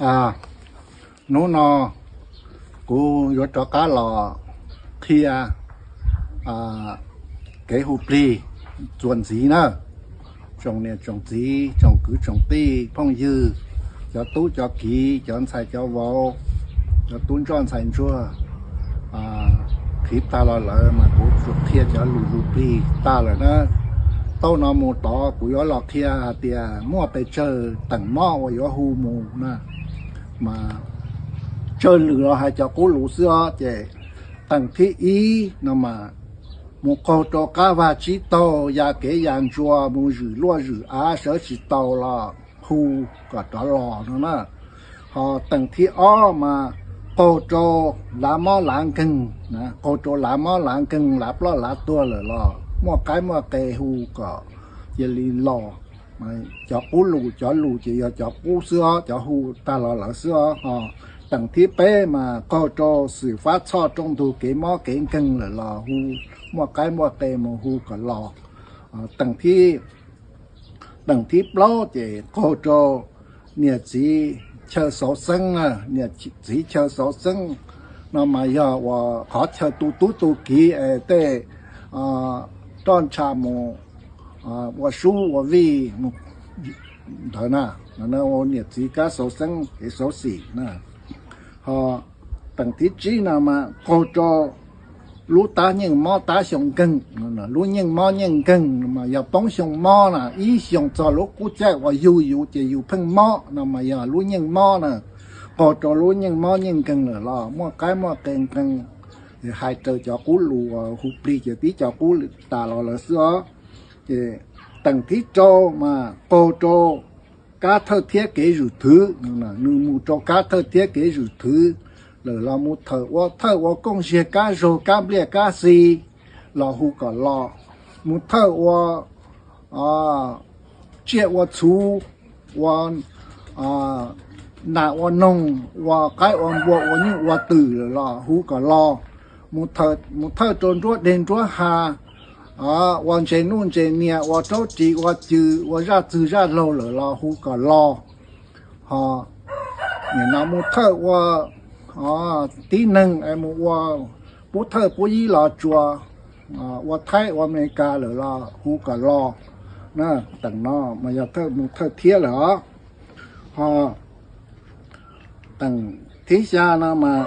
Hnub no kuv yuav rov qab los qhia kev hu plig txuas ntxiv na. Tsoom niam tsoom txiv, tsoom kwv tsoom tij phooj ywg, cov tub cov kiv, cov ntxhais cov vauv, cov tub ntsoj ntxhais ntsuag, qhib tag los lawm mas kuv tsuas qhia cov lus hu plig tag lawm na. Tau no mus tod kuv yuav los qhia hais tias muaj pes tsawg teem mob uas yuav hu mus na. Mas tsawg lwm los hais cov qub lus xwb os. Ces teem thib ib no mas mus qaug rau qab vag tsib taug, ya kev ya ntsuas, mus zwm luaj zwm av sawv tsis tau los hu kom rov los no na. Ho teem thib ob mas qaug rau lav mob lav nkeeg, qaug rau lav mob lav nkeeg, lav ploj lav tuag lawm los muaj qaib muaj qe hu kom cia li los. Cov qub lus, cov lus ces yog cov qub xwb os, cov hu tag los lawm xwb os. Ho teem thib peb mas qaug rau xwm fab txhoj rooj ntug kev mob kev nkeeg lawm los hu, muaj qaib muaj qe mus hu kom los. Teem thib, teem thib plaub ces qaug rau niam txiv chaw xauv xeeb na. Niam txiv chaw xauv xeeb no mas yog uas qhov chaw tu tub tu kiv es tej roj ntsha mus ua sub ua vij ntawd na. Ua niam txiv kab xauv xeeb kev xauv xim na. Ho teem thib tsib no mas qaug rau lub tab nyeej mob tab xyoo nkeeg. Lub nyeej mob nyeej nkeeg mas yog poob xyoo mob na, ib xyoos txog lub qub caij uas yug yus ces yus pheej mob no mas yog lub nyeej mob na. Qaug rau lub nyeej mob nyeej nkeeg lawm los muaj qaib muaj qe nkeeg. Hais raws cov qub lus uas hu plig ces tib cov qub tas los lawm xwb os. Ces teem thib rau mas qaug rau kab thawj thiab kev zwm thwv. Nws mus rau kab thawj thiab kev zwm thwv lawm los mus thawj ua, thawj ua kooj ziag kab zaug kab npliaj kab xi los hu kom los. Mus thawj ua tsiaj ua txhu, ua nas ua noog, ua qaib ua npua, ua nyuj ua twm lawm los hu kom los. Mus thawj rau nruab deg nruab hav, ua ntses nuj ntses nias, ua raub ris ua cw, ua zaj txwg zaj laug lawm los hu kom los. Ho nim no mus thawj ua tib neeg es mus ua pub thawj pub yib los tsuas, ua Thaib ua Amelikas lawm los hu kom los na. Teem no mas yog thawj mus thawj thiab lawm os. Ho teem thib xya no mas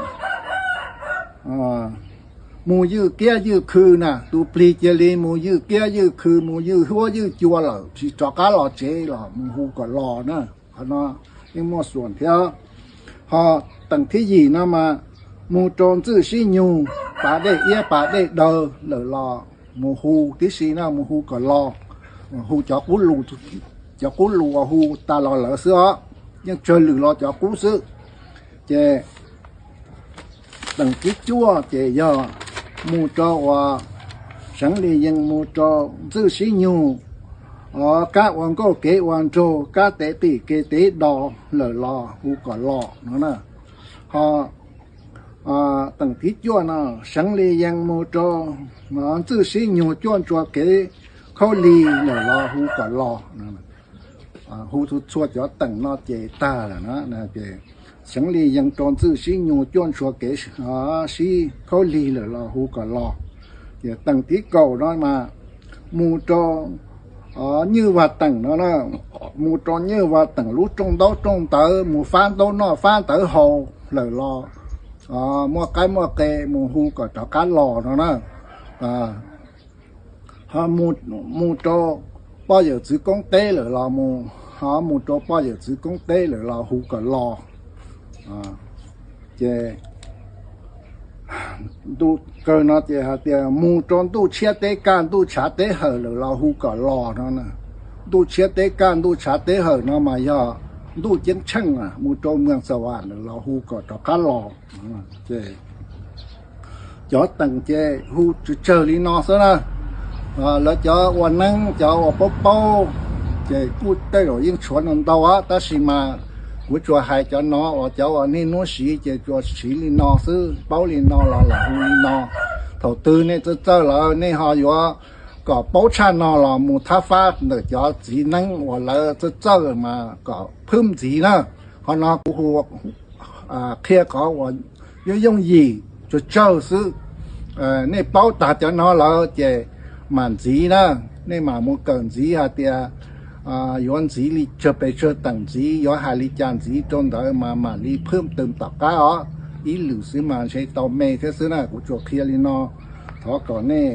mus ywj kiab ywj khw na, tus plig cia li mus ywj kiab ywj khw, mus ywj huab ywj cua lawm tsis rov qab los tsev los mus hu kom los na. Qhov no yeej muaj xuas thiab. Ho teem thib yim no mas mus rau ntxwj sib nyug, pas dej iab pas dej daw lawm los mus hu tib si na, mus hu kom los. Hu cov qub lus, cov qub lus uas hu tas los lawm xwb os, yeej tsawg lwm los cov qub xwb. Ces teem thib cuaj ces yog mus rau uas seev li yees mus rau ntxwj sib nyug, kab ua nkauj kev ua nraug, kab tev qim kev tev do lawm los hu kom los no na. Ho teem thib cuaj no seev li yees mus rau ntxwj sib nyug cuaj ntsua kev khaub lig lawm los hu kom los. Hu txhua txhua cov teem no ces tag lawm na. Seev li yees rau ntxwj sib nyug cuaj ntsua kev sib khaub lig lawm los hu kom los. Ces teem thib kaum no mas mus rau nyuj vaj teem no na, mus rau nyuj vaj teem lub rooj ntaub rooj ntawv, mus fab ntaub noj fab ntawv haus lawm los muaj qaib muaj qe mus hu kom rov qab los no na. Ho mus rau poj yawm txwv koob teb lawm los mus, ho mus rau poj yawm txwv koob teb lawm los hu kom los. Ces ntu kawg no ces hais tias mus rau ntuj tshiab teb kaj ntuj tshav teb hawm lawm los hu kom los no. Ntuj tshiab teb kaj ntuj tshav teb hawm no mas yog ntuj ceeb tsheej, mus rau mws xas vas lawm los hu kom rov qab los. Cov teem ces hu tsawg tsawg li no xwb na. Lawv cov ua neeb cov ua paub paub ces kuj tej zaum yeej tshuav ntau ntau, tab sis mas kuv tsuas hais cov no uas cov uas niaj hnub siv ces tsuas siv li no xwb, paub li no los lam hu li no. Thaum twg nej txawj txawj lawm nej ho yuav kom paub tshaj no los mus thab fab ntawm cov txiv neeb uas lawv txawj txawj mas kom phwb ntxiv na. Qhov no kuv hu qhia qhov uas yooj yooj yim tsawg tsawg xwb. Nej paub tag cov no lawm ces mam ntxiv na, nej mam mus kawm ntxiv hais tias yuav ntxiv li tsawg pes tsawg teem ntxiv, yuav hais li cas ntxiv rau ntawd mas mam li phwb twm tom qab os. Ib lwm xwb mas ntshe tau me thiab xwb na, kuv tsuas qhia li no. Thov kom nej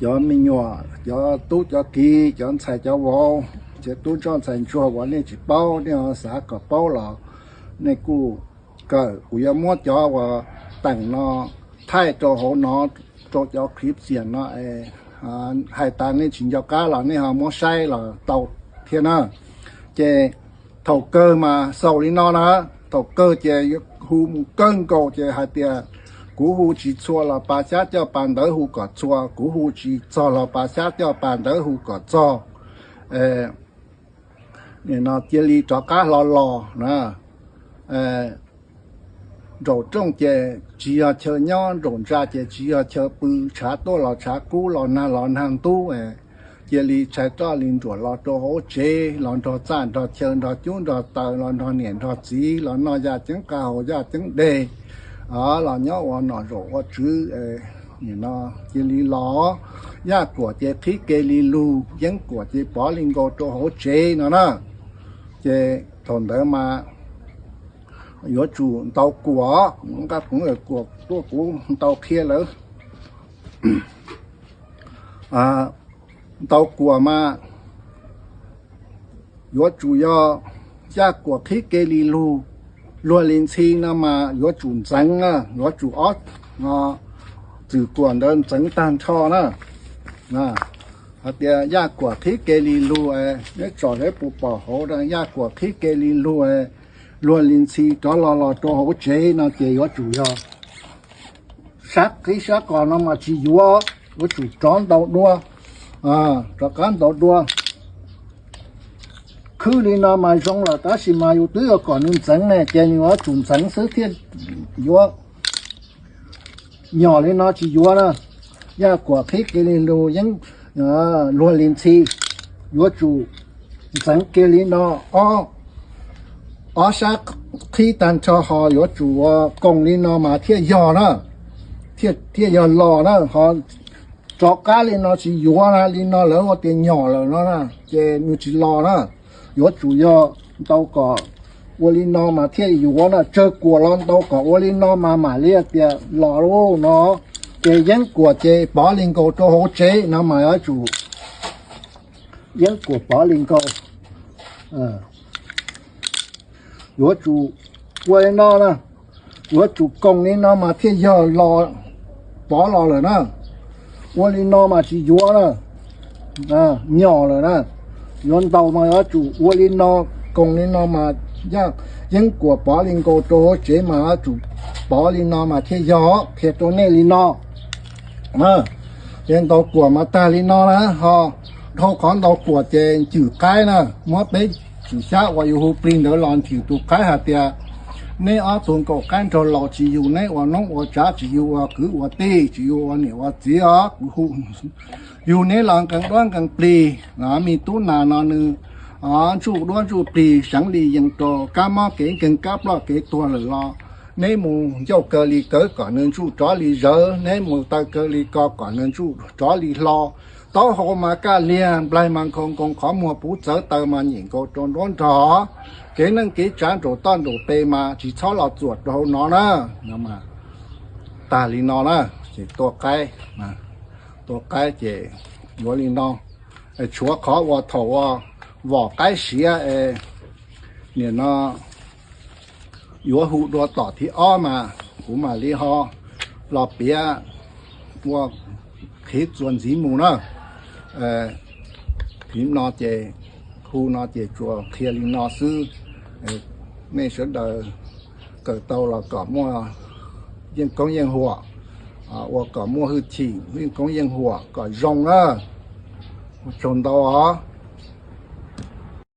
cov me nyuam, cov tub cov kiv, cov ntxhais cov vauv, cov tub ntsuag ntxhais ntsuag uas nej tsis paub, nej ho xav kom paub los nej kuj kawm. Kuv yuav muab cov uas teem no thaij rau hauv no, rau cov clip xias no es hais tas nej tsis nco qab los nej ho muab saib los tau thiab na. Ces thaum kawg mas xaus li no na, thaum kawg ces hu mus kawg nkaus ces hais tias kuv hu tsis txhua los pas xyab coj pas ntawv hu kom txhua, kuv hu tsis txog los pas xyab coj pas ntawv hu kom txog. Nim no cia li rov qab hlo los na. Nraum rooj ces tsis yog chaw nyob, nraum ntsa ces tsis yog chaw pw, tshav tuaj los tshav kub, los nag los nag ntub. Cia li tshais roj li nruam los rau hauv tsev, los nrog txaj nrog chaw, nrog cub nrog taws, los nrog niam nrog txiv, los noj yaj ceeb qab haus yaj ceeb dej, los nyob ua nom zaum ua tswv. Nim no cia li los, yaj kuam ces qhib ke li lug, yeeb kuam ces pov li nkaus rau hauv tsev no na. Ces thaum ntawd mas yuav tsum ntaus kuam, nqa kuv kuam tuaj kuv ntaus qhia lawv. Ntaus kuam mas yuav tsum yog yaj kuam qhib ke li lug, luag li ntxhi no mas yuav tsum ntxeev na, yuav tsum ob txwm kuam ntawd ntxeev tag nrho na. Hais tias yaj kuam qhib ke li lug, neb tsom saib puas pom hauv, yaj kuam qhib ke li lug, luag li ntxhi rov los los rau hauv tsev no ces yuav tsum yog sab qib sab qos no mas tsis yuav, yuav tsum rov ntaus dua, rov qab ntaus dua. Khwb li no mas zoo lawm tab sis mas yus twb yuav kom nws ntxeev ne ces nws yuav tsum ntxeev xwb thiaj yuav. Nyom li no tsis yuav na. Yaj kuam qhib kiag li lug, yeeb, luag li ntxhi, yuav tsum ntxeev kiag li no, ob, ob sab qhib tag nrho ho yuav tsum ua koos li no mas thiaj yog na, thiaj yog los na. Ho rov qab li no tsis yuav na, li no lawv ua tias nyom lawm no na, ces nws tsis los na. Yuav tsum yog ntaus kom ua li no mas thiaj yuav na, tsawg kuam los ntaus kom ua li no mas mam li tias los no. Ces yeeb kuam ces pov li nkaus rau hauv tsev no mas yuav tsum, yeeb kuam pov li nkaus, yuav tsum ua li no na, yuav tsum koos li no mas thiaj yog los, pov los lawm na. Ua li no mas tsis yuav na, nyom lawm na. Yuav ntaus mas yuav tsum ua li no, koos li no mas, yeeb kuam pov li nkaus rau hauv tsev mas yuav tsum pov li no mas thiaj yog, qhia rau nej li no. Ces ntaus kuam mas tag li no na, ho dhau qhov ntaus kuam ces ncwm qaib na, muab peb cwm xyab uas yus hu plig ntawd los ncwm tus qaib hais tias, neb ob tug nkaum qaib nrog laus tsis yug neb ua noob ua tsav, tsis yug ua kwv ua tij, tsis yug ua niam ua txiv os, kuv hu yug neb los nkees duab nkees plig. Me tub nas no nws ntsuj duab ntsuj plig seev li yees rau kab mob kev nkeeg kab ploj kev tuag lawm los neb mus ncauj kawg li kawg kom nws ntsuj rov li zawv, neb mus taw kawg li ko kom nws ntsuj rov li hlo. Taub hau mas kaj liag, nplaig mas nkhaus nkoos, qhov muag puv txawv, taw mas nyem nkaus rau nruab nrog. Kev neej kev tsav nraum toj nraum pes mas tsis txhob los txuam rau hauv no na. Tag li no na, ces tua qaib, tua qaib ces yuav li no. Tshuav qhov uas thaum uas vom qaib siav es nim no yuav hu dua tom thib ob mas kuv mam li ho los piav ua qhib txuas ntxiv mus na. Thib no ces, hu no ces tsuas qhia li no xwb. Nej sawv daws kawm tau los kom muaj yeej koob yeej huam, ua kom muaj hwj chim yeej koob yeej huam kom zoo na. Ua tsaug ntau os.